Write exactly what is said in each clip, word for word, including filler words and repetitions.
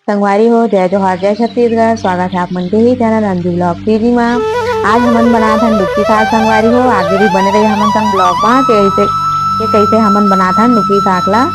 संगवारी हो, जय जोहार, जय छत्तीसगढ़। स्वागत है आप मन के ही चैनल अंजू ब्लॉग पीजी मा। आज हमन बनात हन डुबकी साग संगवारी हो। आगे भी बने रही हमन संग ब्लॉग मा, के कैसे, के कैसे हमन बनात हन डुबकी साग ला।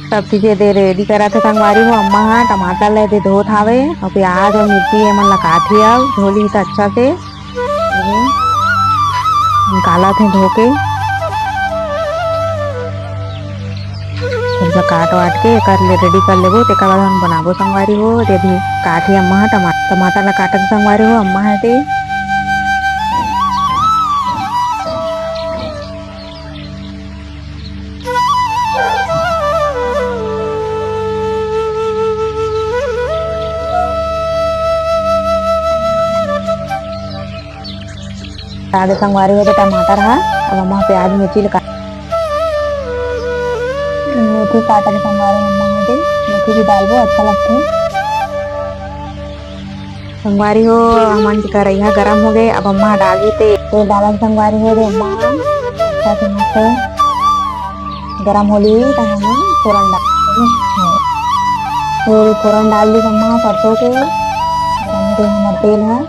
सब चीज एदे रेडी करत हे संगवारी हो। अम्मा ह टमाटर ल एदे धोत हावे अउ प्याज अउ मिर्ची एमन ल काटही, अब धो ली त अच्छा से। निकालत हे धो के। थोड़ा सा काट वाट के एकर ले रेडी कर लेबो, तेकर बाद हम बनाबो संगवारी हो। एदे काटही अम्मा ह टमा-, टमाटर ल काटत संगवारी हो अम्मा ह एदे। आगे संगवारी हो तो टमाटर हा, अब हम प्याज मिर्ची लगा, मेथी काटा के संगवारी हो, हम मेथी भी डालबो, अच्छा लगथे। संगवारी हो, हमन के करैहा गरम हो गए। अब अम्मा डालही तेल, तेल डालन संगवारी हो रे अम्मा, अच्छा से मस्त गरम होली त हमन फोरन डाल, फिर फोरन डाल दी अम्मा सरसों के। गरम हो गए हमर तेल ह।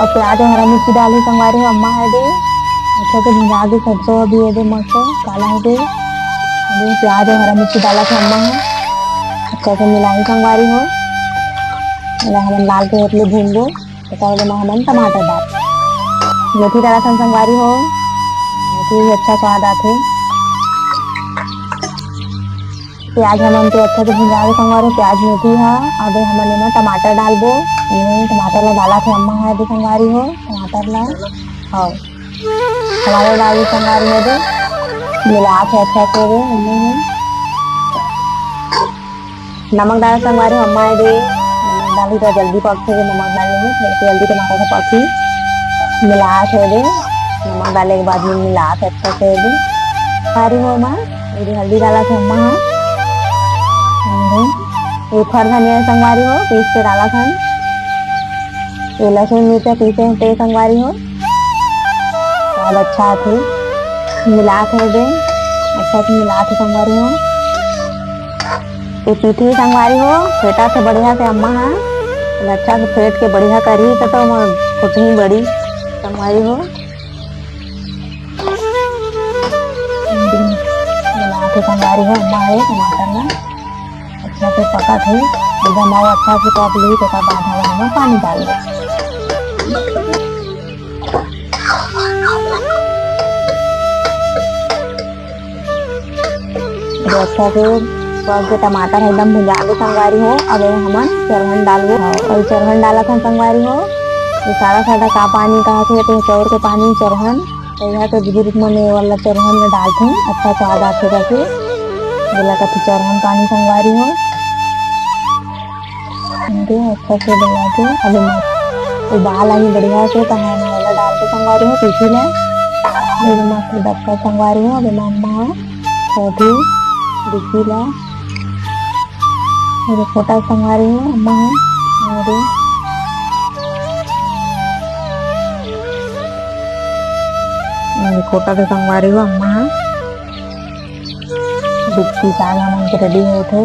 अब प्याज अउ हरा मिर्ची डालही संगवारी हो अम्मा ह दे। अच्छा से भुंजा दे, सरसों अभी ये दे मस्त काला हो गए। अभी प्याज अउ हरा मिर्ची डालत हे अम्मा ह। अच्छा से मिलाही संगवारी हो। एला हमन लाल के होटले भूनबो। तेकर बाद हमन टमाटर डाल, मेथी डालत हन संगवारी हो। मेथी भी अच्छा स्वाद आथे। प्याज हमन के अच्छा से भुंजा गे संगवारी हो, प्याज मेथी ह। अब हमन एमा टमाटर डालबो। एमे टमाटर ला डालत हे अम्मा ह दे संगवारी हो, टमाटर ला। हाँ, टमाटर डाल दे संगवारी हो दे, मिलात हे अच्छा से दे। एमे नमक डाल संगवारी हो अम्मा ह दे, नमक डालही त जल्दी पकथे, नमक डाल लेंगे, थोड़ा सा जल्दी टमाटर से पकही। मिलात हे दे, नमक डाले के बाद में मिलात हे अच्छा से दे। संगवारी हो अम्मा, ये दे हल्दी डालत हे अम्मा ह। ये फर धनिया संगवारी हो, पीस के डालत हन। ये लहसुन मिर्चा पीसे हे ते संगवारी हो, स्वाद अच्छा आथे। मिलात हे दे, अच्छा से मिलात हे संगवारी हो। ये पीठी संगवारी हो, फेंटा से बढ़िया से अम्मा ह, अच्छा से फेंट के बढ़िया करही त, तो मैं फुटही बड़ी संगवारी हो। मिलात हे संगवारी हो, अम्मा ह टमाटर ला अच्छा से पकाथे, एकदम अउ अच्छा से पक ली, तेकर बाद हम एमा पानी डाल दे। अच्छा से पक के टमाटर एकदम भुंजा गे संगवारी हो। अब एमा हमन चरहन डालबो। अउ चरहन डालत हन संगवारी हो। ये सादा सादा का पानी कहत हे, तो चाउर के पानी चरहन। तो यहाँ के बुजुर्ग मन ये वाला चरहन में डालथे, अच्छा स्वाद आथे करके। जेला कथे चरहन पानी संगवारी हो। दे अच्छा से डला दे। अब एमा उबाल आही बढ़िया से, त हमन एला डाल के संगवारी हो पीठी ला। अब एमा मस्त डबका संगवारी हो, अब एमा अम्मा ह छोटी डिक्की ला, मेरे छोटा संगवारी हो अम्मा ह, मेरे, मेरे छोटा से संगवारी हो अम्मा ह। डुबकी साग हमन के रेडी होत हे।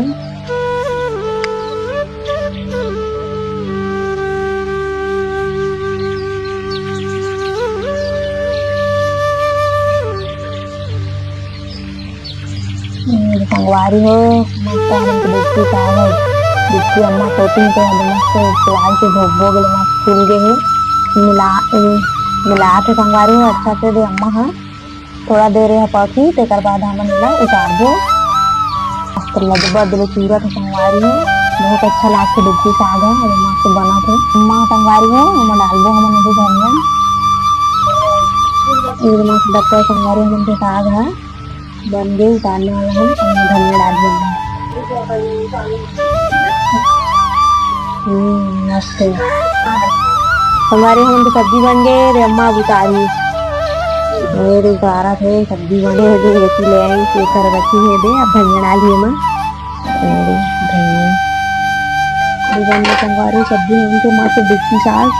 हम्म, संगवारी हो, मस्त हमन के डुबकी साग हे। डुबकी अम्मा सोचिन के हमन मस्त प्याज के भोग भोग ले मस्त फूल गे हे। मिला, मिलात हे संगवारी हो, अच्छा से दे अम्मा ह। थोड़ा देर एहा पकही, तेकर बाद हमन एला उतारबो। मस्त लदबद ले चूरत हे संगवारी हो, बहुत अच्छा लागथे डुबकी साग ह, अउ मस्त बनत हे। अम्मा संगवारी हो, ओमा डालबो हमन अभी धनिया। ये मस्त डबका संगवारी हमन के साग ह बन गे, उतारने वाला हन, अउ धनिया डाल देबो। हम्म, मस्त हे। संगवारी हमन के सब्जी बन गे रे अम्मा, अब उतारही। ये दे उतारा थे, सब्जी बने हे दे, एती ले आई, एकर रखी हे दे, अब धनिया डाली एमा। अरे धनिया। दे बन के संगवारी सब्जी मन के मस्त दिखी साग।